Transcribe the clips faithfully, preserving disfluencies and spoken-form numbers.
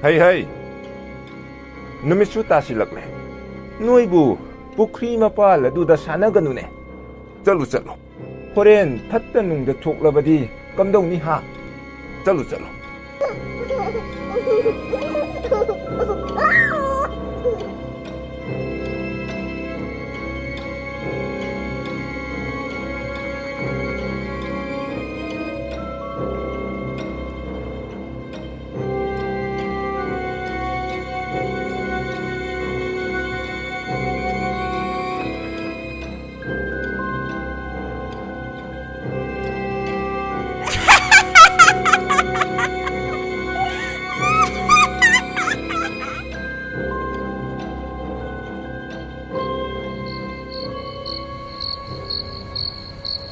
ꯍꯩ ꯍꯩ, ꯅꯨꯃꯤꯠꯁꯨ ꯇꯥꯁꯤꯜꯂꯛꯂꯦ꯫ ꯅꯣꯏꯕꯨ ꯄꯨꯈ꯭ꯔꯤ ꯃꯄꯥꯜ ꯑꯗꯨꯗ ꯁꯥꯟꯅꯒꯅꯨꯅꯦ꯫ ꯆꯠꯂꯨ ꯆꯠꯂꯨ꯫ ꯍꯣꯔꯦꯟ ꯐꯠꯇ ꯅꯨꯡꯗ ꯊꯣꯛꯂꯕꯗꯤ ꯀꯝꯗꯧꯅꯤ ꯍꯥ? ꯆꯠꯂꯨ ꯆꯠꯂꯨ꯫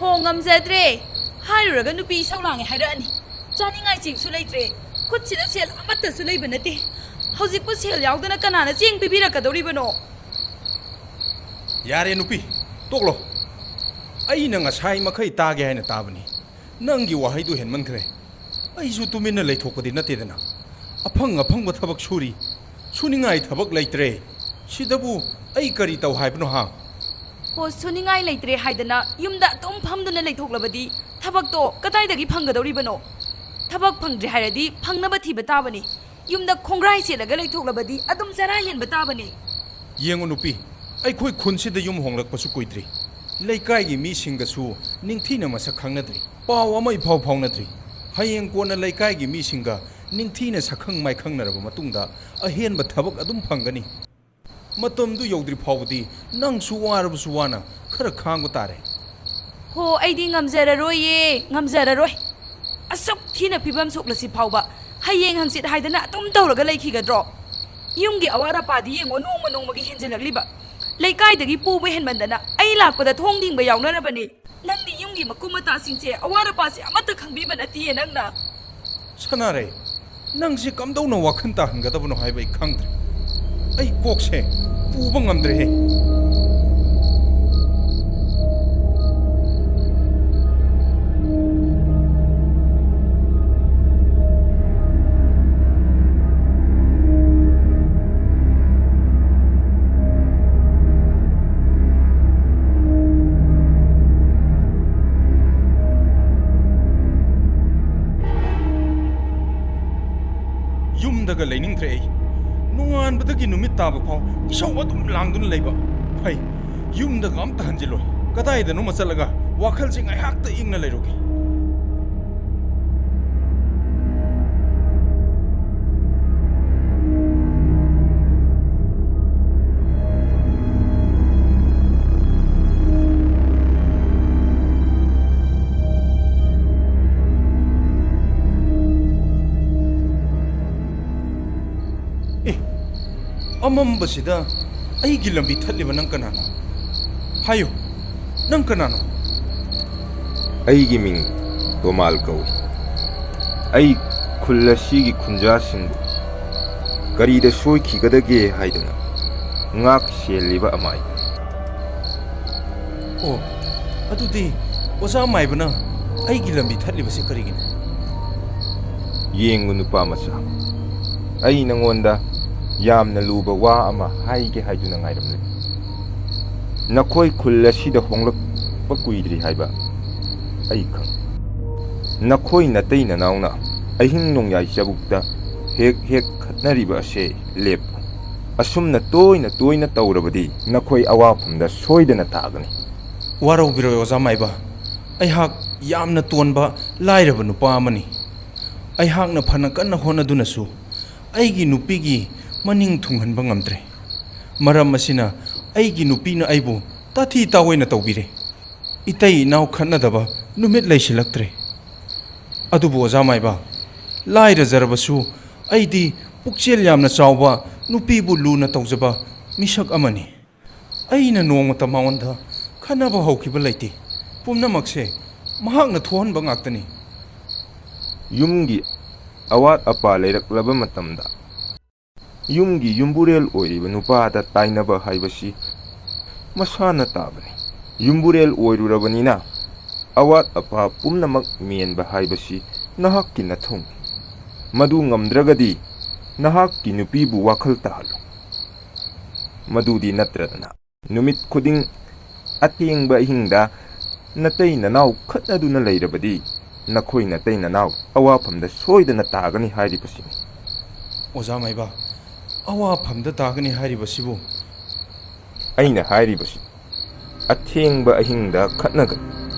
ꯍꯣ, ꯉꯝꯖꯗ꯭ꯔꯦ꯫ ꯍꯥꯏꯔꯨꯔꯒ ꯅꯨꯄꯤ ꯏꯁꯧ ꯂꯥꯡꯉꯦ ꯍꯥꯏꯔꯛꯑꯅꯤ꯫ ꯆꯥꯅꯤꯡꯉꯥꯏ ꯆꯦꯡꯁꯨ ꯂꯩꯇ꯭ꯔꯦ꯫ ꯈꯨꯠꯁꯤꯗ ꯁꯦꯜ ꯑꯃꯠꯇꯁꯨ ꯂꯩꯕ ꯅꯠꯇꯦ꯫ ꯍꯧꯖꯤꯛꯄꯨ ꯁꯦꯜ ꯌꯥꯎꯗꯅ ꯀꯅꯥꯅ ꯆꯦꯡ ꯄꯤꯕꯤꯔꯛꯀꯗꯧꯔꯤꯕꯅꯣ? ꯌꯥꯔꯦ ꯅꯨꯄꯤ, ꯇꯣꯛꯂꯣ꯫ ꯑꯩꯅ ꯉꯁꯥꯏ ꯃꯈꯩ ꯇꯥꯒꯦ ꯍꯥꯏꯅ ꯇꯥꯕꯅꯤ꯫ ꯅꯪꯒꯤ ꯋꯥꯍꯩꯗꯨ ꯍꯦꯟꯃꯟꯈ꯭ꯔꯦ꯫ ꯑꯩꯁꯨ ꯇꯨꯃꯤꯟꯅ ꯂꯩꯊꯣꯛꯄꯗꯤ ꯅꯠꯇꯦꯗꯅ꯫ ꯑꯐꯪ ꯑꯐꯪꯕ ꯊꯕꯛ ꯁꯨꯔꯤ꯫ ꯁꯨꯅꯤꯡꯉꯥꯏ ꯊꯕꯛ ꯂꯩꯇ꯭ꯔꯦ꯫ ꯁꯤꯗꯕꯨ ꯑꯩ ꯀꯔꯤ ꯇꯧ ꯍꯥꯏꯕꯅꯣ ꯍꯥ? ꯍꯣ, ꯁꯨꯅꯤꯡꯉꯥꯏ ꯂꯩꯇ꯭ꯔꯦ ꯍꯥꯏꯗꯅ ꯌꯨꯝꯗ ꯑꯗꯨꯝ ꯐꯝꯗꯨꯅ ꯂꯩꯊꯣꯛꯂꯕꯗꯤ ꯊꯕꯛꯇꯣ ꯀꯗꯥꯏꯗꯒꯤ ꯐꯪꯒꯗꯧꯔꯤꯕꯅꯣ? ꯊꯕꯛ ꯐꯪꯗ꯭ꯔꯦ ꯍꯥꯏꯔꯗꯤ ꯐꯪꯅꯕ ꯊꯤꯕ ꯇꯥꯕꯅꯤ꯫ ꯌꯨꯝꯗ ꯈꯣꯡꯒ꯭ꯔꯥꯏ ꯁꯦꯠꯂꯒ ꯂꯩꯊꯣꯛꯂꯕꯗꯤ ꯑꯗꯨꯝ ꯆꯔꯥ ꯍꯦꯟꯕ ꯇꯥꯕꯅꯤ꯫ ꯌꯦꯡꯉꯨ ꯅꯨꯄꯤ, ꯑꯩꯈꯣꯏ ꯈꯨꯟꯁꯤꯗ ꯌꯨꯝ ꯍꯣꯡꯂꯛꯄꯁꯨ ꯀꯨꯏꯗ꯭ꯔꯤ꯫ ꯂꯩꯀꯥꯏꯒꯤ ꯃꯤꯁꯤꯡꯒꯁꯨ ꯅꯤꯡꯊꯤꯅ ꯃꯁꯛ ꯈꯪꯅꯗ꯭ꯔꯤ꯫ ꯄꯥꯎ ꯑꯃ ꯏꯐꯥꯎ ꯐꯥꯎꯅꯗ꯭ꯔꯤ꯫ ꯍꯌꯦꯡ ꯀꯣꯟꯅ ꯂꯩꯀꯥꯏꯒꯤ ꯃꯤꯁꯤꯡꯒ ꯅꯤꯡꯊꯤꯅ ꯁꯛꯈꯪ ꯃꯥꯏꯈꯪꯅꯔꯕ ꯃꯇꯨꯡꯗ ꯑꯍꯦꯟꯕ ꯊꯕꯛ ꯑꯗꯨꯝ ꯐꯪꯒꯅꯤ꯫ ꯃꯇꯝꯗꯨ ꯌꯧꯗ꯭ꯔꯤ ꯐꯥꯎꯕꯗꯤ ꯅꯪꯁꯨ ꯋꯥꯔꯕꯁꯨ ꯋꯥꯅ ꯈꯔ ꯈꯥꯡꯕ ꯇꯥꯔꯦ꯫ ꯍꯣ, ꯑꯩꯗꯤ ꯉꯝꯖꯔꯔꯣꯏꯌꯦ, ꯉꯝꯖꯔꯔꯣꯏ꯫ ꯑꯁꯨꯛ ꯊꯤꯅ ꯐꯤꯕꯝ ꯁꯣꯛꯂꯁꯤ ꯐꯥꯎꯕ ꯍꯌꯦꯡ ꯍꯪꯆꯤꯠ ꯍꯥꯏꯗꯅ ꯑꯗꯨꯝ ꯇꯧꯔꯒ ꯂꯩꯈꯤꯒꯗ꯭ꯔꯣ? ꯌꯨꯝꯒꯤ ꯑꯋꯥꯠ ꯑꯄꯥꯗꯤ ꯌꯦꯡꯉꯣ, ꯅꯣꯡꯃ ꯅꯣꯡꯃꯒꯤ ꯍꯦꯟꯖꯤꯜꯂꯛꯂꯤꯕ꯫ ꯂꯩꯀꯥꯏꯗꯒꯤ ꯄꯨꯕ ꯍꯦꯟꯃꯟꯗꯅ ꯑꯩ ꯂꯥꯛꯄꯗ ꯊꯣꯡ ꯊꯤꯡꯕ ꯌꯥꯎꯅꯔꯕꯅꯤ꯫ ꯅꯪꯗꯤ ꯌꯨꯝꯒꯤ ꯃꯀꯨꯞ ꯃꯇꯥꯁꯤꯡꯁꯦ ꯑꯋꯥꯠ ꯑꯄꯥꯁꯦ ꯑꯃꯠꯇ ꯈꯪꯕꯤꯕ ꯅꯠꯇꯤꯌꯦ ꯅꯪꯅ꯫ ꯁꯅꯥꯔꯩ, ꯅꯪꯁꯦ ꯀꯝꯗꯧꯅ ꯋꯥꯈꯜ ꯇꯥꯍꯟꯒꯗꯕꯅꯣ ꯍꯥꯏꯕ ꯑꯩ ꯈꯪꯗ꯭ꯔꯦ꯫ ꯑꯩ ꯀꯣꯛꯁꯦ ꯄꯨꯕ ꯉꯝꯗ꯭ꯔꯦꯍꯦ꯫ ꯂꯩꯅꯤꯡꯗ꯭ꯔꯦ ꯑꯩ꯫ ꯅꯣꯡꯉꯥꯟꯕꯗꯒꯤ ꯅꯨꯃꯤꯠ ꯇꯥꯕ ꯐꯥꯎ ꯏꯁꯧ ꯑꯗꯨꯝ ꯂꯥꯡꯗꯨꯅ ꯂꯩꯕ꯫ ꯐꯩ, ꯌꯨꯝꯗꯒ ꯑꯝꯇ ꯍꯟꯖꯤꯜꯂꯣꯏ꯫ ꯀꯗꯥꯏꯗꯅꯣꯃ ꯆꯠꯂꯒ ꯋꯥꯈꯜꯁꯦ ꯉꯥꯏꯍꯥꯛꯇ ꯏꯪꯅ ꯂꯩꯔꯨꯒꯦ꯫ ꯑꯦ, ꯑꯃꯝꯕꯁꯤꯗ ꯑꯩꯒꯤ ꯂꯝꯕꯤ ꯊꯠꯂꯤꯕ ꯅꯪ ꯀꯅꯥꯅꯣ? ꯍꯥꯏꯌꯨ, ꯅꯪ ꯀꯅꯥꯅꯣ? ꯑꯩꯒꯤ ꯃꯤꯡ ꯇꯣꯃꯥꯜ ꯀꯧꯏ꯫ ꯑꯩ ꯈꯨꯜ ꯑꯁꯤꯒꯤ ꯈꯨꯟꯖꯥꯁꯤꯡꯕꯨ ꯀꯔꯤꯗ ꯁꯣꯏꯈꯤꯒꯗꯒꯦ ꯍꯥꯏꯗꯨꯅ ꯉꯥꯛ ꯁꯦꯜꯂꯤꯕ ꯑꯃꯥꯏ꯫ ꯑꯣ, ꯑꯗꯨꯗꯤ ꯑꯣꯖꯥ ꯃꯥꯏꯕꯅ ꯑꯩꯒꯤ ꯂꯝꯕꯤ ꯊꯠꯂꯤꯕꯁꯤ ꯀꯔꯤꯒꯤꯅꯣ? ꯌꯦꯡꯉꯨ ꯅꯨꯄꯥ ꯃꯆꯥ, ꯑꯩ ꯅꯉꯣꯟꯗ ꯌꯥꯝꯅ ꯂꯨꯕ ꯋꯥ ꯑꯃ ꯍꯥꯏꯒꯦ ꯍꯥꯏꯗꯨꯅ ꯉꯥꯏꯔꯝꯂꯤ꯫ ꯅꯈꯣꯏ ꯈꯨꯜ ꯑꯁꯤꯗ ꯍꯣꯡꯂꯛꯄ ꯀꯨꯏꯗ꯭ꯔꯤ ꯍꯥꯏꯕ ꯑꯩ ꯈꯪꯏ꯫ ꯅꯈꯣꯏ ꯅꯇꯩ ꯅꯅꯥꯎꯅ ꯑꯍꯤꯡ ꯅꯣꯡꯌꯥꯏ ꯆꯕꯨꯛꯇ ꯍꯦꯛ ꯍꯦꯛ ꯈꯠꯅꯔꯤꯕ ꯑꯁꯦ ꯂꯦꯞꯄꯨ꯫ ꯑꯁꯨꯝꯅ ꯇꯣꯏꯅ ꯇꯣꯏꯅ ꯇꯧꯔꯕꯗꯤ ꯅꯈꯣꯏ ꯑꯋꯥꯐꯝꯗ ꯁꯣꯏꯗꯅ ꯇꯥꯒꯅꯤ꯫ ꯋꯥꯔꯧꯕꯤꯔꯣꯏ ꯑꯣꯖꯥ ꯃꯥꯏꯕ, ꯑꯩꯍꯥꯛ ꯌꯥꯝꯅ ꯇꯣꯟꯕ ꯂꯥꯏꯔꯕ ꯅꯨꯄꯥ ꯑꯃꯅꯤ꯫ ꯑꯩꯍꯥꯛꯅ ꯐꯅ ꯀꯟꯅ ꯍꯣꯠꯅꯗꯨꯅꯁꯨ ꯑꯩꯒꯤ ꯅꯨꯄꯤꯒꯤ ꯃꯅꯤꯡ ꯊꯨꯡꯍꯟꯕ ꯉꯝꯗ꯭ꯔꯦ꯫ ꯃꯔꯝ ꯑꯁꯤꯅ ꯑꯩꯒꯤ ꯅꯨꯄꯤꯅ ꯑꯩꯕꯨ ꯇꯥꯊꯤ ꯇꯥꯑꯣꯏꯅ ꯇꯧꯕꯤꯔꯦ꯫ ꯏꯇꯩ ꯏꯅꯥꯎ ꯈꯠꯅꯗꯕ ꯅꯨꯃꯤꯠ ꯂꯩꯁꯤꯜꯂꯛꯇ꯭ꯔꯦ꯫ ꯑꯗꯨꯕꯨ ꯑꯣꯖꯥ ꯃꯥꯏꯕ, ꯂꯥꯏꯔꯖꯔꯕꯁꯨ ꯑꯩꯗꯤ ꯄꯨꯛꯆꯦꯜ ꯌꯥꯝꯅ ꯆꯥꯎꯕ, ꯅꯨꯄꯤꯕꯨ ꯂꯨꯅ ꯇꯧꯖꯕ ꯃꯤꯁꯛ ꯑꯃꯅꯤ꯫ ꯑꯩꯅ ꯅꯣꯡꯃꯇ ꯃꯉꯣꯟꯗ ꯈꯠꯅꯕ ꯍꯧꯈꯤꯕ ꯂꯩꯇꯦ꯫ ꯄꯨꯝꯅꯃꯛꯁꯦ ꯃꯍꯥꯛꯅ ꯊꯣꯛꯍꯟꯕ ꯉꯥꯛꯇꯅꯤ꯫ ꯌꯨꯝꯒꯤ ꯑꯋꯥꯠ ꯑꯄꯥ ꯂꯩꯔꯛꯂꯕ ꯃꯇꯝꯗ ꯌꯨꯝꯒꯤ ꯌꯨꯝꯕꯨꯔꯦꯜ ꯑꯣꯏꯔꯤꯕ ꯅꯨꯄꯥꯗ ꯇꯥꯏꯅꯕ ꯍꯥꯏꯕꯁꯤ ꯃꯁꯥꯅ ꯇꯥꯕꯅꯤ꯫ ꯌꯨꯝꯕꯨꯔꯦꯜ ꯑꯣꯏꯔꯨꯔꯕꯅꯤꯅ ꯑꯋꯥꯠ ꯑꯄꯥ ꯄꯨꯝꯅꯃꯛ ꯃꯦꯟꯕ ꯍꯥꯏꯕꯁꯤ ꯅꯍꯥꯛꯀꯤ ꯅꯊꯧꯅꯤ꯫ ꯃꯗꯨ ꯉꯝꯗ꯭ꯔꯒꯗꯤ ꯅꯍꯥꯛꯀꯤ ꯅꯨꯄꯤꯕꯨ ꯋꯥꯈꯜ ꯇꯥꯍꯜꯂꯨ꯫ ꯃꯗꯨꯗꯤ ꯅꯠꯇ꯭ꯔꯗꯅ ꯅꯨꯃꯤꯠ ꯈꯨꯗꯤꯡ ꯑꯊꯦꯡꯕ ꯑꯍꯤꯡꯗ ꯅꯇꯩ ꯅꯅꯥꯎ ꯈꯠꯅꯗꯨꯅ ꯂꯩꯔꯕꯗꯤ ꯅꯈꯣꯏ ꯅꯇꯩ ꯅꯅꯥꯎ ꯑꯋꯥꯐꯝꯗ ꯁꯣꯏꯗꯅ ꯇꯥꯒꯅꯤ ꯍꯥꯏꯔꯤꯕꯁꯤꯅꯤ꯫ ꯑꯣꯖꯥ ꯃꯥꯏꯕ, ꯑꯋꯥꯐꯝꯗ ꯇꯥꯒꯅꯤ ꯍꯥꯏꯔꯤꯕꯁꯤꯕꯨ? ꯑꯩꯅ ꯍꯥꯏꯔꯤꯕꯁꯤ, ꯑꯊꯦꯡꯕ ꯑꯍꯤꯡꯗ ꯈꯠꯅꯒꯅꯤ,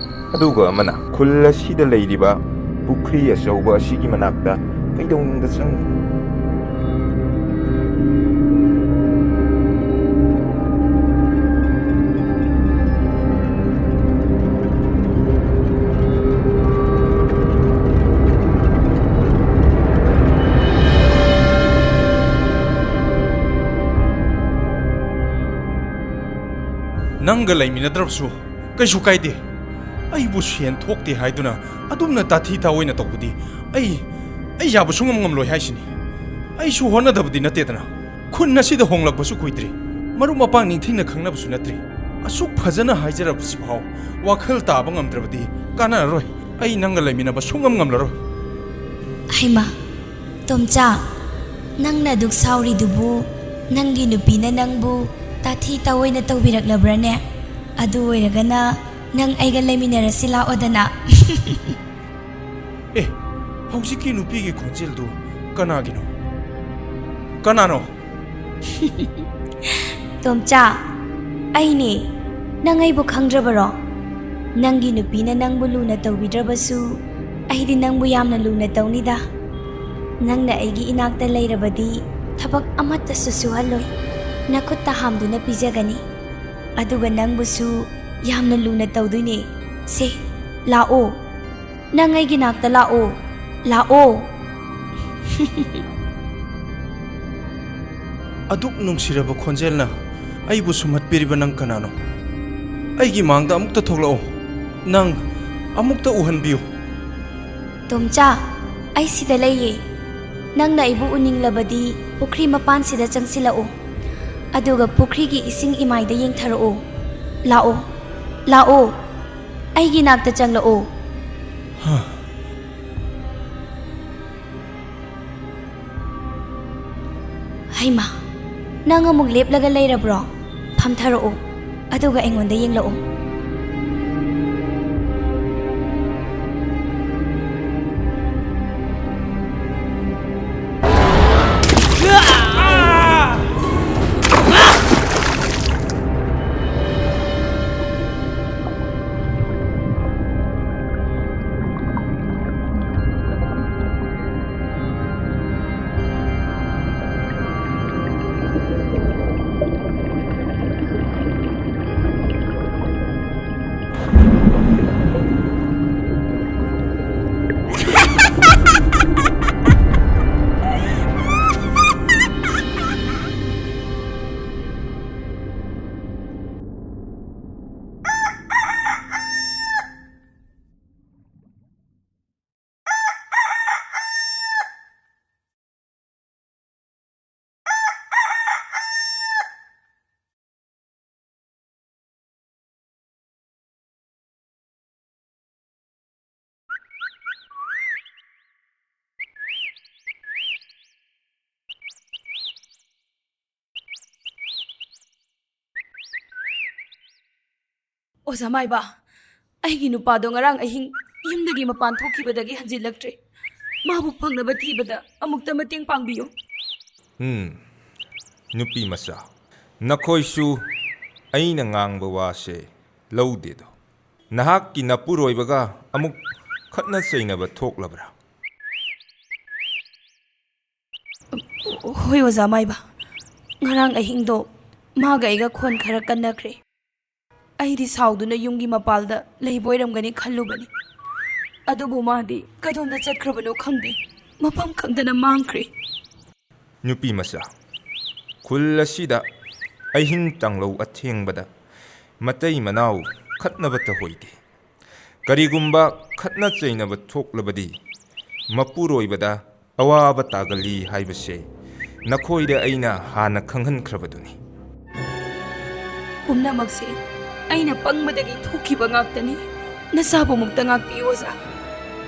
ꯑꯗꯨꯒ ꯑꯃꯅ ꯈꯨꯜ ꯑꯁꯤꯗ ꯂꯩꯔꯤꯕ ꯄꯨꯈ꯭ꯔꯤ ꯑꯆꯧꯕ ꯑꯁꯤꯒꯤ ꯃꯅꯥꯛꯇ ꯀꯩꯗꯧꯅꯨꯡꯗ ꯆꯪꯒꯅꯤ꯫ ꯅꯪꯒ ꯂꯩꯃꯤꯟꯅꯗ꯭ꯔꯕꯁꯨ ꯀꯩꯁꯨ ꯀꯥꯏꯗꯦ꯫ ꯑꯩꯕꯨ ꯁꯦꯟ ꯊꯣꯛꯇꯦ ꯍꯥꯏꯗꯨꯅ ꯑꯗꯨꯝꯅ ꯇꯥꯊꯤ ꯇꯥꯑꯣꯏꯅ ꯇꯧꯕꯗꯤ ꯑꯩ, ꯑꯩ ꯌꯥꯕ ꯁꯨꯡꯉꯝ ꯉꯝꯂꯣꯏ ꯍꯥꯏꯁꯤꯅꯤ꯫ ꯑꯩꯁꯨ ꯍꯣꯠꯅꯗꯕꯗꯤ ꯅꯠꯇꯦꯗꯅ꯫ ꯈꯨꯟ ꯑꯁꯤꯗ ꯍꯣꯡꯂꯛꯄꯁꯨ ꯀꯨꯏꯗ꯭ꯔꯤ꯫ ꯃꯔꯨꯞ ꯃꯄꯥꯡ ꯅꯤꯡꯊꯤꯅ ꯈꯪꯅꯕꯁꯨ ꯅꯠꯇ꯭ꯔꯤ꯫ ꯑꯁꯨꯛ ꯐꯖꯅ ꯍꯥꯏꯖꯔꯕꯁꯤꯐꯥꯎ ꯋꯥꯈꯜ ꯇꯥꯕ ꯉꯝꯗ꯭ꯔꯕꯗꯤ ꯀꯥꯟꯅꯔꯔꯣꯏ꯫ ꯑꯩ ꯅꯪꯒ ꯂꯩꯃꯤꯟꯅꯕ ꯁꯨꯡꯉꯝ ꯉꯝꯂꯔꯣꯏ꯫ ꯍꯩꯃꯥ, ꯇꯣꯝꯆꯥ, ꯅꯪꯅ ꯑꯗꯨꯛ ꯁꯥꯎꯔꯤꯗꯨꯕꯨ ꯅꯪꯒꯤ ꯅꯨꯄꯤꯅ ꯅꯪꯕꯨ ꯇꯥꯊꯤ ꯇꯥꯑꯣꯏꯅ ꯇꯧꯕꯤꯔꯛꯂꯕ꯭ꯔꯅꯦ? ꯑꯗꯨ ꯑꯣꯏꯔꯒꯅ ꯅꯪ ꯑꯩꯒ ꯂꯩꯃꯤꯟꯅꯔꯁꯤ ꯂꯥꯛꯑꯣꯗꯅ꯫ ꯑꯦ, ꯍꯧꯖꯤꯛꯀꯤ ꯅꯨꯄꯤꯒꯤ ꯈꯣꯟꯖꯦꯜꯗꯨ ꯀꯅꯥꯒꯤꯅꯣ? ꯀꯅꯥꯅꯣ? ꯇꯣꯝꯆꯥ, ꯑꯩꯅꯦ꯫ ꯅꯪ ꯑꯩꯕꯨ ꯈꯪꯗ꯭ꯔꯕꯔꯣ? ꯅꯪꯒꯤ ꯅꯨꯄꯤꯅ ꯅꯪꯕꯨ ꯂꯨꯅ ꯇꯧꯕꯤꯗ꯭ꯔꯕꯁꯨ ꯑꯩꯗꯤ ꯅꯪꯕꯨ ꯌꯥꯝꯅ ꯂꯨꯅ ꯇꯧꯅꯤꯗ꯫ ꯅꯪꯅ ꯑꯩꯒꯤ ꯏꯅꯥꯛꯇ ꯂꯩꯔꯕꯗꯤ ꯊꯕꯛ ꯑꯃꯠꯇꯁꯨ ꯁꯨꯍꯜꯂꯣꯏ꯫ ꯅꯈꯨꯠꯇ ꯍꯥꯝꯗꯨꯅ ꯄꯤꯖꯒꯅꯤ꯫ ꯑꯗꯨꯒ ꯅꯪꯕꯨꯁꯨ ꯌꯥꯝꯅ ꯂꯨꯅ ꯇꯧꯗꯣꯏꯅꯦ꯫ ꯁꯦ, ꯂꯥꯛꯑꯣ꯫ ꯅꯪ ꯑꯩꯒꯤ ꯅꯥꯛꯇ ꯂꯥꯛꯑꯣ꯫ ꯂꯥꯛꯑꯣ꯫ ꯑꯗꯨꯛ ꯅꯨꯡꯁꯤꯔꯕ ꯈꯣꯟꯖꯦꯜꯅ ꯑꯩꯕꯨ ꯁꯨꯝꯍꯠꯄꯤꯔꯤꯕ ꯅꯪ ꯀꯅꯥꯅꯣ? ꯑꯩꯒꯤ ꯃꯥꯡꯗ ꯑꯃꯨꯛꯇ ꯊꯣꯛꯂꯛꯑꯣ꯫ ꯅꯪ ꯑꯃꯨꯛꯇ ꯎꯍꯟꯕꯤꯌꯨ꯫ ꯇꯣꯝꯆꯥ, ꯑꯩ ꯁꯤꯗ ꯂꯩꯌꯦ꯫ ꯅꯪꯅ ꯑꯩꯕꯨ ꯎꯅꯤꯡꯂꯕꯗꯤ ꯄꯨꯈ꯭ꯔꯤ ꯃꯄꯥꯟꯁꯤꯗ ꯆꯪꯁꯤꯜꯂꯛꯑꯣ꯫ ꯑꯗꯨꯒ ꯄꯨꯈ꯭ꯔꯤꯒꯤ ꯏꯁꯤꯡ ꯏꯃꯥꯏꯗ ꯌꯦꯡꯊꯔꯛꯑꯣ꯫ ꯂꯥꯛꯑꯣ, ꯂꯥꯛꯑꯣ, ꯑꯩꯒꯤ ꯅꯥꯛꯇ ꯆꯪꯂꯛꯑꯣ꯫ ꯍꯥ꯫ ꯍꯩꯃꯥ, ꯅꯪ ꯑꯃꯨꯛ ꯂꯦꯞꯂꯒ ꯂꯩꯔꯕ꯭ꯔꯣ? ꯐꯝꯊꯔꯛꯑꯣ, ꯑꯗꯨꯒ ꯑꯩꯉꯣꯟꯗ ꯌꯦꯡꯂꯛꯑꯣ꯫ ꯑꯣꯖꯥ ꯃꯥꯏꯕ, ꯑꯩꯒꯤ ꯅꯨꯄꯥꯗꯣ ꯉꯔꯥꯡ ꯑꯍꯤꯡ ꯌꯨꯝꯗꯒꯤ ꯃꯄꯥꯟ ꯊꯣꯛꯈꯤꯕꯗꯒꯤ ꯍꯟꯖꯤꯜꯂꯛꯇ꯭ꯔꯦ꯫ ꯃꯥꯕꯨ ꯐꯪꯅꯕ ꯊꯤꯕꯗ ꯑꯃꯨꯛꯇ ꯃꯇꯦꯡ ꯄꯥꯡꯕꯤꯌꯨ꯫ ꯎꯝ, ꯅꯨꯄꯤ ꯃꯆꯥ, ꯅꯈꯣꯏꯁꯨ ꯑꯩꯅ ꯉꯥꯡꯕ ꯋꯥꯁꯦ ꯂꯧꯗꯦꯗꯣ꯫ ꯅꯍꯥꯛꯀꯤ ꯅꯄꯨꯔꯣꯏꯕꯒ ꯑꯃꯨꯛ ꯈꯠꯅ ꯆꯩꯅꯕ ꯊꯣꯛꯂꯕ꯭ꯔꯥ? ꯍꯣꯏ, ꯑꯣꯖꯥ ꯃꯥꯏꯕ꯫ ꯉꯔꯥꯡ ꯑꯍꯤꯡꯗꯣ ꯃꯥꯒ ꯑꯩꯒ ꯈꯣꯟ ꯈꯔ ꯀꯟꯅꯈ꯭ꯔꯦ꯫ ꯑꯩꯗꯤ ꯁꯥꯎꯗꯨꯅ ꯌꯨꯝꯒꯤ ꯃꯄꯥꯜꯗ ꯂꯩꯕ ꯑꯣꯏꯔꯝꯒꯅꯤ ꯈꯜꯂꯨꯕꯅꯤ꯫ ꯑꯗꯨꯕꯨ ꯃꯥꯗꯤ ꯀꯗꯣꯝꯗ ꯆꯠꯈ꯭ꯔꯕꯅꯣ ꯈꯪꯗꯦ, ꯃꯐꯝ ꯈꯪꯗꯅ ꯃꯥꯡꯈ꯭ꯔꯦ꯫ ꯅꯨꯄꯤ ꯃꯆꯥ, ꯈꯨꯜ ꯑꯁꯤꯗ ꯑꯍꯤꯡ ꯇꯥꯡꯂꯧ ꯑꯊꯦꯡꯕꯗ ꯃꯇꯩ ꯃꯅꯥꯎ ꯈꯠꯅꯕ ꯇꯧꯍꯩꯗꯦ꯫ ꯀꯔꯤꯒꯨꯝꯕ ꯈꯠꯅ ꯆꯩꯅꯕ ꯊꯣꯛꯂꯕꯗꯤ ꯃꯄꯨꯔꯣꯏꯕꯗ ꯑꯋꯥꯕ ꯇꯥꯒꯜꯂꯤ ꯍꯥꯏꯕꯁꯦ ꯅꯈꯣꯏꯗ ꯑꯩꯅ ꯍꯥꯟꯅ ꯈꯪꯍꯟꯈ꯭ꯔꯕꯗꯨꯅꯤ꯫ ꯄꯨꯝꯅꯃꯛꯁꯦ ꯑꯩꯅ ꯄꯪꯕꯗꯒꯤ ꯊꯣꯛꯈꯤꯕ ꯉꯥꯛꯇꯅꯤ꯫ ꯅꯆꯥꯕꯨ ꯑꯃꯨꯛꯇ ꯉꯥꯛꯄꯤꯌꯨ, ꯑꯣꯖꯥ꯫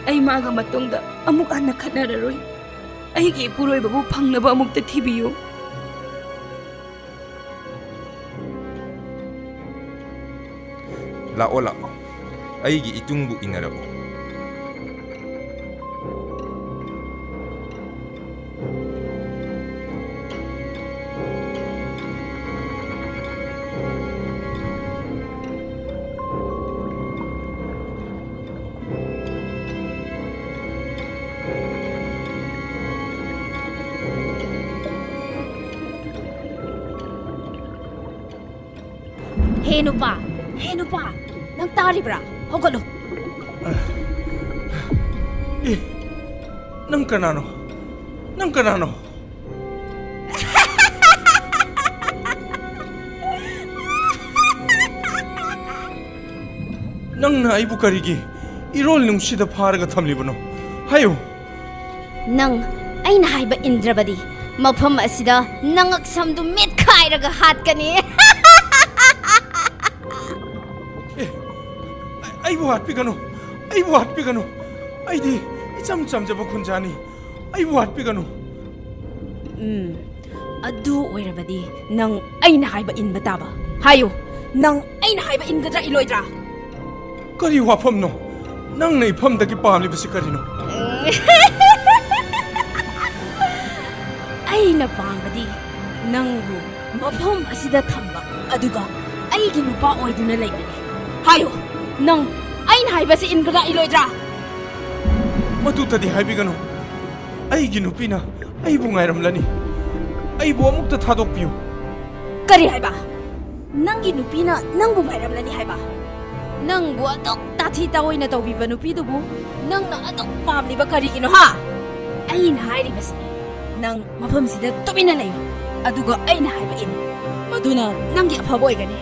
ꯑꯩ ꯃꯥꯒ ꯃꯇꯨꯡꯗ ꯑꯃꯨꯛ ꯍꯟꯅ ꯈꯠꯅꯔꯔꯣꯏ꯫ ꯑꯩꯒꯤ ꯏꯄꯨꯔꯣꯏꯕꯕꯨ ꯐꯪꯅꯕ ꯑꯃꯨꯛꯇ ꯊꯤꯕꯤꯌꯨ꯫ ꯂꯥꯛꯑꯣ, ꯂꯥꯛꯑꯣ꯫ ꯑꯩꯒꯤ ꯏꯇꯨꯡꯕꯨ ꯏꯟꯅꯔꯛꯎ꯫ ꯍꯦ ꯅꯨꯄꯥ, ꯍꯦ ꯅꯨꯄꯥ, ꯅꯪ ꯇꯥꯔꯤꯕ꯭ꯔꯥ? ꯍꯧꯒꯠꯂꯨ꯫ ꯑꯦ, ꯅꯪ ꯀꯅꯥꯅꯣ? ꯅꯪ ꯀꯅꯥꯅꯣ? ꯅꯪꯅ ꯑꯩꯕꯨ ꯀꯔꯤꯒꯤ ꯏꯔꯣꯜ ꯅꯨꯡꯁꯤꯗ ꯐꯥꯔꯒ ꯊꯝꯂꯤꯕꯅꯣ? ꯍꯥꯏꯌꯨ꯫ ꯅꯪ ꯑꯩꯅ ꯍꯥꯏꯕ ꯏꯟꯗ꯭ꯔꯕꯗꯤ, ꯃꯐꯝ ꯑꯁꯤꯗ ꯅꯉꯛꯁꯝꯗꯨ ꯃꯦꯠꯈꯥꯏꯔꯒ ꯍꯥꯠꯀꯅꯤ꯫ ꯑꯦ, ꯑꯩꯕꯨ ꯍꯥꯠꯄꯤꯒꯅꯨ, ꯑꯩꯕꯨ ꯍꯥꯠꯄꯤꯒꯅꯨ꯫ ꯑꯩꯗꯤ ꯏꯆꯝ ꯆꯝꯖꯕ ꯈꯨꯟꯖꯥꯅꯤ꯫ ꯑꯩꯕꯨ ꯍꯥꯠꯄꯤꯒꯅꯨ꯫ ꯎꯝ, ꯑꯗꯨ ꯑꯣꯏꯔꯕꯗꯤ ꯅꯪ ꯑꯩꯅ ꯍꯥꯏꯕ ꯏꯟꯕ ꯇꯥꯕ꯫ ꯍꯥꯏꯌꯨ, ꯅꯪ ꯑꯩꯅ ꯍꯥꯏꯕ ꯏꯟꯒꯗ꯭ꯔꯥ ꯏꯜꯂꯣꯏꯗ꯭ꯔꯥ? ꯀꯔꯤ ꯋꯥꯐꯝꯅꯣ? ꯅꯪꯅ ꯏꯐꯝꯗꯒꯤ ꯄꯥꯝꯂꯤꯕꯁꯤ ꯀꯔꯤꯅꯣ? ꯑꯩꯅ ꯄꯥꯝꯕꯗꯤ ꯅꯪꯕꯨ ꯃꯐꯝ ꯑꯁꯤꯗ ꯊꯝꯕ, ꯑꯗꯨꯒ ꯑꯩꯒꯤ ꯅꯨꯄꯥ ꯑꯣꯏꯗꯨꯅ ꯂꯩꯕꯅꯤ꯫ ꯍꯥꯏꯌꯨ, ꯅꯪ ꯑꯩꯅ ꯍꯥꯏꯕꯁꯤ ꯏꯟꯒꯗ꯭ꯔꯥ ꯏꯜꯂꯣꯏꯗ꯭ꯔꯥ? ꯃꯗꯨꯇꯗꯤ ꯍꯥꯏꯕꯤꯒꯅꯨ꯫ ꯑꯩꯒꯤ ꯅꯨꯄꯤꯅ ꯑꯩꯕꯨ ꯉꯥꯏꯔꯝꯂꯅꯤ꯫ ꯑꯩꯕꯨ ꯑꯃꯨꯛꯇ ꯊꯥꯗꯣꯛꯄꯤꯌꯨ꯫ ꯀꯔꯤ ꯍꯥꯏꯕ? ꯅꯪꯒꯤ ꯅꯨꯄꯤꯅ ꯅꯪꯕꯨ ꯉꯥꯏꯔꯝꯂꯅꯤ ꯍꯥꯏꯕ? ꯅꯪꯕꯨ ꯑꯗꯨꯛ ꯇꯥꯊꯤ ꯇꯥꯑꯣꯏꯅ ꯇꯧꯕꯤꯕ ꯅꯨꯄꯤꯗꯨꯕꯨ ꯅꯪꯅ ꯑꯗꯨꯛ ꯄꯥꯝꯂꯤꯕ ꯀꯔꯤꯒꯤꯅꯣ, ꯍꯥ? ꯑꯩꯅ ꯍꯥꯏꯔꯤꯕꯁꯤ, ꯅꯪ ꯃꯐꯝꯁꯤꯗ ꯇꯨꯃꯤꯟꯅ ꯂꯩꯌꯨ, ꯑꯗꯨꯒ ꯑꯩꯅ ꯍꯥꯏꯕ ꯏꯜꯂꯨ꯫ ꯃꯗꯨꯅ ꯅꯪꯒꯤ ꯑꯐꯕ ꯑꯣꯏꯒꯅꯤ꯫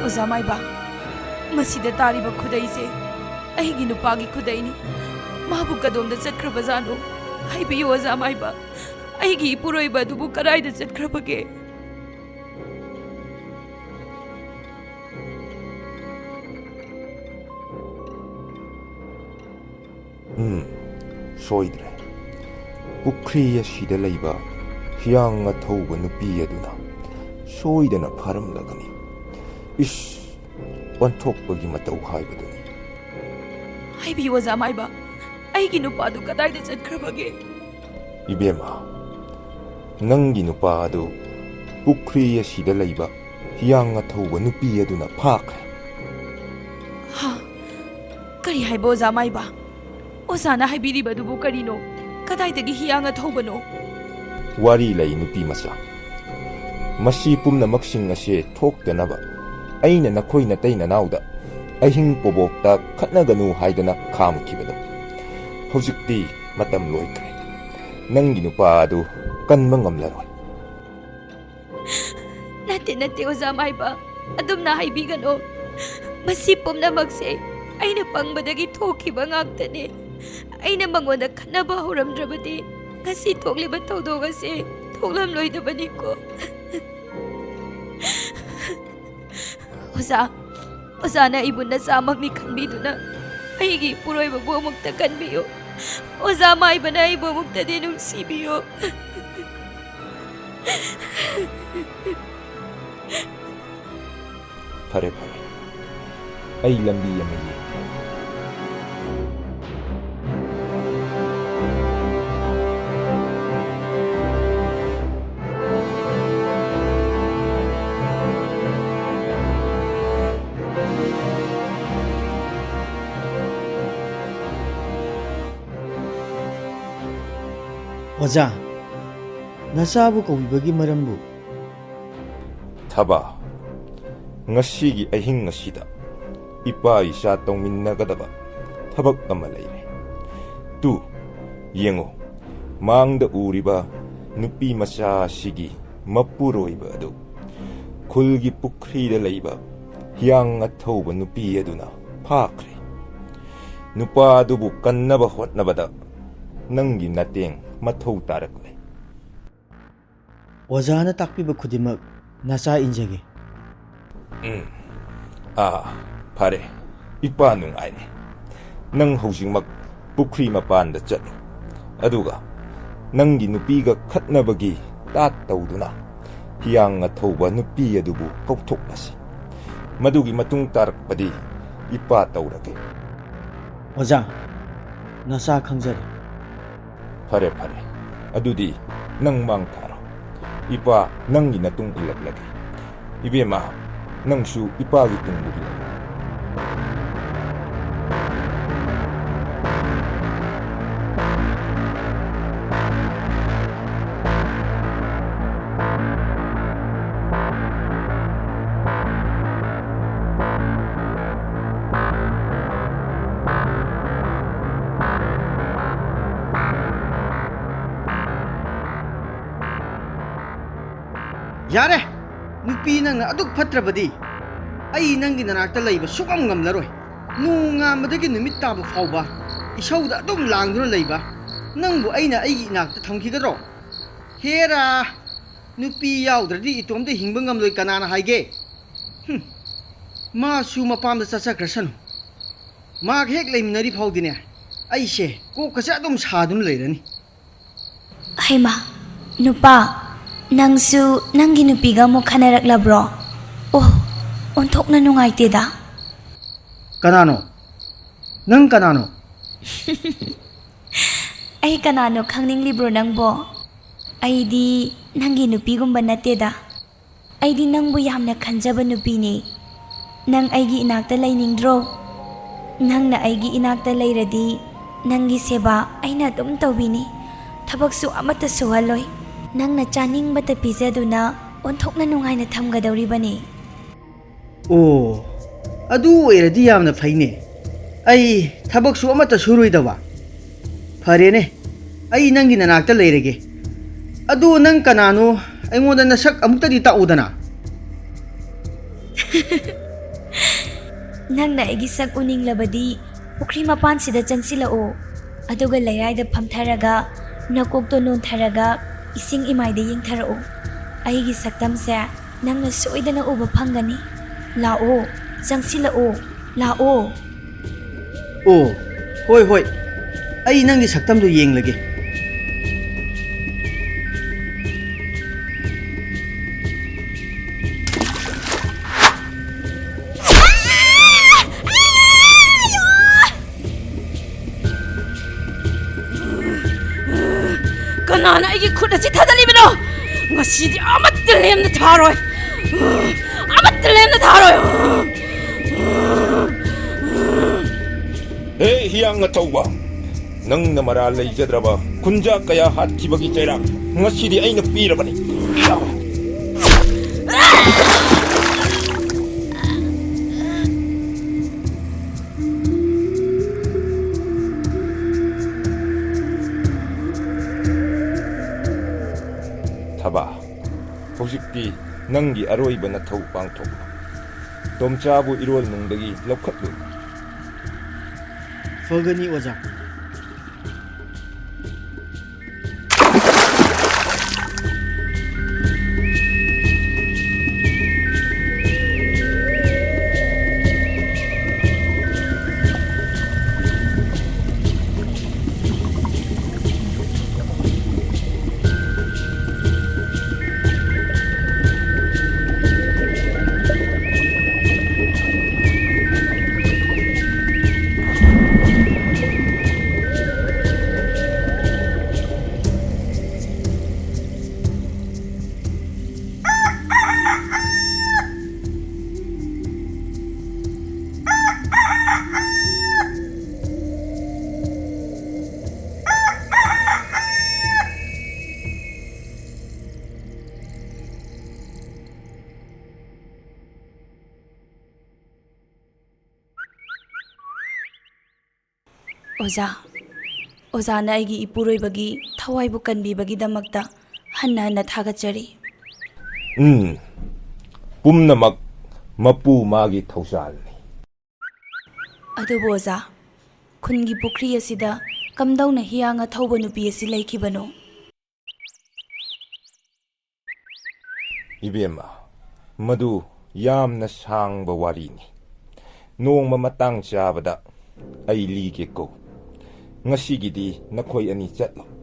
ꯑꯣꯖꯥ ꯃꯥꯏꯕ, ꯃꯁꯤꯗ ꯇꯥꯔꯤꯕ ꯈꯨꯗꯩꯁꯦ ꯑꯩꯒꯤ ꯅꯨꯄꯥꯒꯤ ꯈꯨꯗꯩꯅꯤ꯫ ꯃꯥꯕꯨ ꯀꯗꯣꯝꯗ ꯆꯠꯈ꯭ꯔꯕꯖꯥꯠꯅꯣ? ꯍꯥꯏꯕꯤꯌꯨ, ꯑꯣꯖꯥ ꯃꯥꯏꯕ, ꯑꯩꯒꯤ ꯏꯄꯨꯔꯣꯏꯕ ꯑꯗꯨꯕꯨ ꯀꯗꯥꯏꯗ ꯆꯠꯈ꯭ꯔꯕꯒꯦ? ꯎꯝ, ꯁꯣꯏꯗ꯭ꯔꯦ꯫ ꯄꯨꯈ꯭ꯔꯤ ꯑꯁꯤꯗ ꯂꯩꯕ ꯍꯤꯌꯥꯡ ꯑꯊꯧꯕ ꯅꯨꯄꯤ ꯑꯗꯨꯅ ꯁꯣꯏꯗꯅ ꯐꯥꯔꯝꯂꯒꯅꯤ꯫ ꯏꯁ, ꯑꯣꯟꯊꯣꯛꯄꯒꯤ ꯃꯇꯧ ꯍꯥꯏꯕꯗꯨꯅꯤ꯫ ꯍꯥꯏꯕꯤꯌꯨ, ꯑꯣꯖꯥ ꯃꯥꯏꯕ, ꯑꯩꯒꯤ ꯅꯨꯄꯥꯗꯨ ꯀꯗꯥꯏꯗ ꯆꯠꯈ꯭ꯔꯕꯒꯦ? ꯏꯕꯦꯝꯃ, ꯅꯪꯒꯤ ꯅꯨꯄꯥ ꯑꯗꯨ ꯄꯨꯈ꯭ꯔꯤ ꯑꯁꯤꯗ ꯂꯩꯕ ꯍꯤꯌꯥꯡ ꯑꯊꯧꯕ ꯅꯨꯄꯤ ꯑꯗꯨꯅ ꯐꯥꯈ꯭ꯔꯦ꯫ ꯍꯥ? ꯀꯔꯤ ꯍꯥꯏꯕ, ꯑꯣꯖꯥ ꯃꯥꯏꯕ? ꯑꯣꯖꯥꯅ ꯍꯥꯏꯕꯤꯔꯤꯕꯗꯨꯕꯨ ꯀꯔꯤꯅꯣ? ꯀꯗꯥꯏꯗꯒꯤ ꯍꯤꯌꯥꯡ ꯑꯊꯧꯕꯅꯣ? ꯋꯥꯔꯤ ꯂꯩ, ꯅꯨꯄꯤ ꯃꯆꯥ꯫ ꯃꯁꯤ ꯄꯨꯝꯅꯃꯛꯁꯤꯡ ꯑꯁꯤ ꯊꯣꯛꯇꯅꯕ ꯑꯩꯅ ꯅꯈꯣꯏ ꯅꯇꯩ ꯅꯅꯥꯎꯗ ꯑꯍꯤꯡ ꯄꯣꯕꯣꯛꯇ ꯈꯠꯅꯒꯅꯨ ꯍꯥꯏꯗꯅ ꯈꯥꯝꯈꯤꯕꯗꯣ꯫ ꯍꯧꯖꯤꯛꯇꯤ ꯃꯇꯝ ꯂꯣꯏꯈ꯭ꯔꯦ꯫ ꯅꯪꯒꯤ ꯅꯨꯄꯥ ꯑꯗꯨ ꯀꯟꯕ ꯉꯝꯂꯔꯣꯏ꯫ ꯅꯠꯇꯦ, ꯅꯠꯇꯦ, ꯑꯣꯖꯥ ꯃꯥꯏꯕ, ꯑꯗꯨꯝꯅ ꯍꯥꯏꯕꯤꯒꯅꯨ꯫ ꯃꯁꯤ ꯄꯨꯝꯅꯃꯛꯁꯦ ꯑꯩꯅ ꯄꯪꯕꯗꯒꯤ ꯊꯣꯛꯈꯤꯕ ꯉꯥꯛꯇꯅꯦ꯫ ꯑꯩꯅ ꯃꯉꯣꯟꯗ ꯈꯠꯅꯕ ꯍꯧꯔꯝꯗ꯭ꯔꯕꯗꯤ ꯉꯁꯤ ꯊꯣꯛꯂꯤꯕ ꯊꯧꯗꯣꯛ ꯑꯁꯤ ꯊꯣꯛꯂꯝꯂꯣꯏꯗꯕꯅꯤꯀꯣ꯫ ꯑꯣꯖꯥ, ꯑꯣꯖꯥꯅ ꯑꯩꯕꯨ ꯅꯆꯥꯃꯛꯅꯤ ꯈꯟꯕꯤꯗꯨꯅ ꯑꯩꯒꯤ ꯏꯄꯨꯔꯣꯏꯕꯕꯨ ꯑꯃꯨꯛꯇ ꯀꯟꯕꯤꯌꯨ꯫ ꯑꯣꯖꯥ ꯃꯥꯏꯕꯅ ꯑꯩꯕꯨ ꯑꯃꯨꯛꯇꯗꯤ ꯅꯨꯡꯁꯤꯕꯤꯌꯨ꯫ ꯐꯔꯦ, ꯐꯔꯦ꯫ ꯑꯩ ꯂꯝꯕꯤ ꯑꯃ ꯌꯦꯡꯒꯦ꯫ ꯑꯣꯖꯥ, ꯅꯆꯥꯕꯨ ꯀꯧꯕꯤꯕꯒꯤ ꯃꯔꯝꯕꯨ? ꯊꯕꯥ, ꯉꯁꯤꯒꯤ ꯑꯍꯤꯡ ꯑꯁꯤꯗ ꯏꯄꯥ ꯏꯆꯥ ꯇꯧꯃꯤꯟꯅꯒꯗꯕ ꯊꯕꯛ ꯑꯃ ꯂꯩꯔꯦ꯫ ꯇꯨ, ꯌꯦꯡꯉꯨ, ꯃꯥꯡꯗ ꯎꯔꯤꯕ ꯅꯨꯄꯤ ꯃꯆꯥ ꯑꯁꯤꯒꯤ ꯃꯄꯨꯔꯣꯏꯕ ꯑꯗꯨ ꯈꯨꯜꯒꯤ ꯄꯨꯈ꯭ꯔꯤꯗ ꯂꯩꯕ ꯍꯤꯌꯥꯡ ꯑꯊꯧꯕ ꯅꯨꯄꯤ ꯑꯗꯨꯅ ꯐꯥꯈ꯭ꯔꯦ꯫ ꯅꯨꯄꯥ ꯑꯗꯨꯕꯨ ꯀꯟꯅꯕ ꯍꯣꯠꯅꯕꯗ ꯅꯪꯒꯤ ꯃꯇꯦꯡ ꯃꯊꯧ ꯇꯥꯔꯛꯂꯦ꯫ ꯑꯣꯖꯥꯅ ꯇꯥꯛꯄꯤꯕ ꯈꯨꯗꯤꯡꯃꯛ ꯅꯆꯥ ꯏꯟꯖꯒꯦ꯫ ꯎꯝ꯫ ꯑꯥ, ꯐꯔꯦ꯫ ꯏꯄꯥ ꯅꯨꯡꯉꯥꯏꯔꯦ꯫ ꯅꯪ ꯍꯧꯖꯤꯛꯃꯛ ꯄꯨꯈ꯭ꯔꯤ ꯃꯄꯥꯟꯗ ꯆꯠꯂꯨ꯫ ꯑꯗꯨꯒ ꯅꯪꯒꯤ ꯅꯨꯄꯤꯒ ꯈꯠꯅꯕꯒꯤ ꯇꯥꯠ ꯇꯧꯗꯨꯅ ꯍꯤꯌꯥꯡ ꯑꯊꯧꯕ ꯅꯨꯄꯤ ꯑꯗꯨꯕꯨ ꯀꯧꯊꯣꯛꯂꯁꯤ꯫ ꯃꯗꯨꯒꯤ ꯃꯇꯨꯡ ꯇꯥꯔꯛꯄꯗꯤ ꯏꯄꯥ ꯇꯧꯔꯒꯦ꯫ ꯑꯣꯖꯥ, ꯅꯆꯥ ꯈꯪꯖꯔꯦ꯫ ꯐꯔꯦ, ꯐꯔꯦ꯫ ꯑꯗꯨꯗꯤ ꯅꯪ ꯃꯥꯡ ꯊꯥꯔꯣ꯫ ꯏꯄꯥ ꯅꯪꯒꯤ ꯅꯇꯨꯡ ꯏꯜꯂꯛꯂꯒꯦ꯫ ꯏꯕꯦꯝꯃ, ꯅꯪꯁꯨ ꯏꯄꯥꯒꯤ ꯇꯨꯡꯗꯨ ꯏꯜꯂꯛꯂꯣ꯫ ꯌꯥꯔꯦ! ꯅꯨꯄꯤ ꯅꯪꯅ ꯑꯗꯨꯛ ꯐꯠꯇ꯭ꯔꯕꯗꯤ ꯑꯩ ꯅꯪꯒꯤ ꯅꯅꯥꯛꯇ ꯂꯩꯕ ꯁꯨꯛꯉꯝ ꯉꯝꯂꯔꯣꯏ꯫ ꯅꯣꯡꯉꯥꯟꯕꯗꯒꯤ ꯅꯨꯃꯤꯠ ꯇꯥꯕ ꯐꯥꯎꯕ ꯏꯁꯧꯗ ꯑꯗꯨꯝ ꯂꯥꯡꯗꯨꯅ ꯂꯩꯕ ꯅꯪꯕꯨ ꯑꯩꯅ ꯑꯩꯒꯤ ꯏꯅꯥꯛꯇ ꯊꯝꯈꯤꯒꯗ꯭ꯔꯣ? ꯍꯦꯔꯥ! ꯅꯨꯄꯤ ꯌꯥꯎꯗ꯭ꯔꯗꯤ ꯏꯇꯣꯝꯇ ꯍꯤꯡꯕ ꯉꯝꯂꯣꯏ ꯀꯅꯥꯅ ꯍꯥꯏꯒꯦ? ꯍꯨꯝ, ꯃꯥꯁꯨ ꯃꯄꯥꯝꯗ ꯆꯠꯆꯈ꯭ꯔꯁꯅꯨ꯫ ꯃꯥꯒ ꯍꯦꯛ ꯂꯩꯃꯤꯟꯅꯔꯤ ꯐꯥꯎꯗꯤꯅꯦ, ꯑꯩꯁꯦ ꯀꯣꯛꯀꯁꯦ ꯑꯗꯨꯝ ꯁꯥꯗꯨꯅ ꯂꯩꯔꯅꯤ꯫ ꯍꯩꯃꯥ, ꯅꯨꯄꯥ, ꯅꯪꯁꯨ ꯅꯪꯒꯤ ꯅꯨꯄꯤꯒ ꯑꯃꯨꯛ ꯈꯟꯅꯔꯛꯂꯕ꯭ꯔꯣ? ꯑꯣ, ꯑꯣꯟꯊꯣꯛꯅ ꯅꯨꯡꯉꯥꯏꯇꯦꯗ꯫ ꯀꯅꯥꯅꯣ? ꯅꯪ ꯀꯅꯥꯅꯣ? ꯑꯩ ꯀꯅꯥꯅꯣ ꯈꯪꯅꯤꯡꯂꯤꯕ꯭ꯔꯣ ꯅꯪꯕꯣ? ꯑꯩꯗꯤ ꯅꯪꯒꯤ ꯅꯨꯄꯤꯒꯨꯝꯕ ꯅꯠꯇꯦꯗ꯫ ꯑꯩꯗꯤ ꯅꯪꯕꯨ ꯌꯥꯝꯅ ꯈꯟꯖꯕ ꯅꯨꯄꯤꯅꯦ꯫ ꯅꯪ ꯑꯩꯒꯤ ꯏꯅꯥꯛꯇ ꯂꯩꯅꯤꯡꯗ꯭ꯔꯣ? ꯅꯪꯅ ꯑꯩꯒꯤ ꯏꯅꯥꯛꯇ ꯂꯩꯔꯗꯤ ꯅꯪꯒꯤ ꯁꯦꯕꯥ ꯑꯩꯅ ꯑꯗꯨꯝ ꯇꯧꯕꯤꯅꯤ꯫ ꯊꯕꯛꯁꯨ ꯑꯃꯠꯇ ꯁꯨꯍꯜꯂꯣꯏ꯫ ꯅꯪꯅ ꯆꯥꯅꯤꯡꯕꯇ ꯄꯤꯖꯗꯨꯅ ꯑꯣꯟꯊꯣꯛꯅ ꯅꯨꯡꯉꯥꯏꯅ ꯊꯝꯒꯗꯧꯔꯤꯕꯅꯤ꯫ ꯑꯣ, ꯑꯗꯨ ꯑꯣꯏꯔꯗꯤ ꯌꯥꯝꯅ ꯐꯩꯅꯦ꯫ ꯑꯩ ꯊꯕꯛꯁꯨ ꯑꯃꯠꯇ ꯁꯨꯔꯣꯏꯗꯕ꯫ ꯐꯔꯦꯅꯦ, ꯑꯩ ꯅꯪꯒꯤ ꯅꯅꯥꯛꯇ ꯂꯩꯔꯒꯦ꯫ ꯑꯗꯨ ꯅꯪ ꯀꯅꯥꯅꯣ? ꯑꯩꯉꯣꯟꯗ ꯅꯁꯛ ꯑꯃꯨꯛꯇꯗꯤ ꯇꯥꯛꯎꯗꯅ꯫ ꯅꯪꯅ ꯑꯩꯒꯤ ꯁꯛ ꯎꯅꯤꯡꯂꯕꯗꯤ ꯄꯨꯈ꯭ꯔꯤ ꯃꯄꯥꯟꯁꯤꯗ ꯆꯪꯁꯤꯜꯂꯛꯎ꯫ ꯑꯗꯨꯒ ꯂꯩꯔꯥꯏꯗ ꯐꯝꯊꯔꯒ ꯅꯀꯣꯛꯇꯣ ꯅꯣꯟꯊꯔꯒ ꯏꯁꯤꯡ ꯏꯃꯥꯏꯗ ꯌꯦꯡꯊꯔꯛꯎ꯫ ꯑꯩꯒꯤ ꯁꯛꯇꯝꯁꯦ ꯅꯪꯅ ꯁꯣꯏꯗꯅ ꯎꯕ ꯐꯪꯒꯅꯤ꯫ ꯂꯥꯛꯑꯣ, ꯆꯪꯁꯤꯜꯂꯛꯑꯣ, ꯂꯥꯛꯑꯣ꯫ ꯑꯣ, ꯍꯣꯏ, ꯍꯣꯏ꯫ ꯑꯩ ꯅꯪꯒꯤ ꯁꯛꯇꯝꯗꯣ ꯌꯦꯡꯂꯒꯦ꯫ ꯀꯅꯥꯅ ꯑꯩꯒꯤ ꯈꯨꯠ ꯑꯁꯤ ꯊꯥꯗꯠꯂꯤꯕꯅꯣ? ꯉꯁꯤꯗꯤ ꯑꯃꯠꯇ ꯂꯦꯝꯅ ꯊꯥꯔꯣꯏ꯫ ꯑꯃꯠꯇ ꯂꯦꯝꯅ ꯊꯥꯔꯣꯏ꯫ ꯍꯦ ꯍꯤꯌꯥꯡ ꯑꯆꯧꯕ, ꯅꯪꯅ ꯃꯔꯥꯜ ꯂꯩꯖꯗ꯭ꯔꯕ ꯈꯨꯟꯖꯥ ꯀꯌꯥ ꯍꯥꯠꯈꯤꯕꯒꯤ ꯆꯩꯔꯥꯛ ꯉꯁꯤꯗꯤ ꯑꯩꯅ ꯄꯤꯔꯕꯅꯤ꯫ ꯊꯕꯥ, ꯍꯧꯖꯤꯛ ꯁꯤ ꯅꯪꯒꯤ ꯑꯔꯣꯏꯕ ꯅꯊꯧ ꯄꯥꯡꯊꯣꯛꯂꯨ꯫ ꯇꯣꯝꯆꯥꯕꯨ ꯏꯔꯣꯜꯅꯨꯡꯗꯒꯤ ꯂꯧꯈꯠꯂꯨ꯫ ꯐꯒꯅꯤ, ꯑꯣꯖꯥ꯫ ꯑꯣꯖꯥ, ꯑꯣꯖꯥꯅ ꯑꯩꯒꯤ ꯏꯄꯨꯔꯣꯏꯕꯒꯤ ꯊꯋꯥꯏꯕꯨ ꯀꯟꯕꯤꯕꯒꯤꯗꯃꯛꯇ ꯍꯟꯅ ꯍꯟꯅ ꯊꯥꯒꯠꯆꯔꯤ꯫ ꯎꯝ, ꯄꯨꯝꯅꯃꯛ ꯃꯄꯨ ꯃꯥꯒꯤ ꯊꯧꯖꯥꯜꯅꯤ꯫ ꯑꯗꯨꯕꯨ ꯑꯣꯖꯥ, ꯈꯨꯟꯒꯤ ꯄꯨꯈ꯭ꯔꯤ ꯑꯁꯤꯗ ꯀꯝꯗꯧꯅ ꯍꯤꯌꯥꯡ ꯑꯊꯧꯕ ꯅꯨꯄꯤ ꯑꯁꯤ ꯂꯩꯈꯤꯕꯅꯣ? ꯏꯕꯦꯝꯃ, ꯃꯗꯨ ꯌꯥꯝꯅ ꯁꯥꯡꯕ ꯋꯥꯔꯤꯅꯤ꯫ ꯅꯣꯡꯃ ꯃꯇꯥꯡ ꯆꯥꯕꯗ ꯑꯩ ꯂꯤꯒꯦꯀꯣ꯫ ꯉꯁꯤꯒꯤꯗꯤ ꯅꯈꯣꯏ ꯑꯅꯤ ꯆꯠꯂꯣ꯫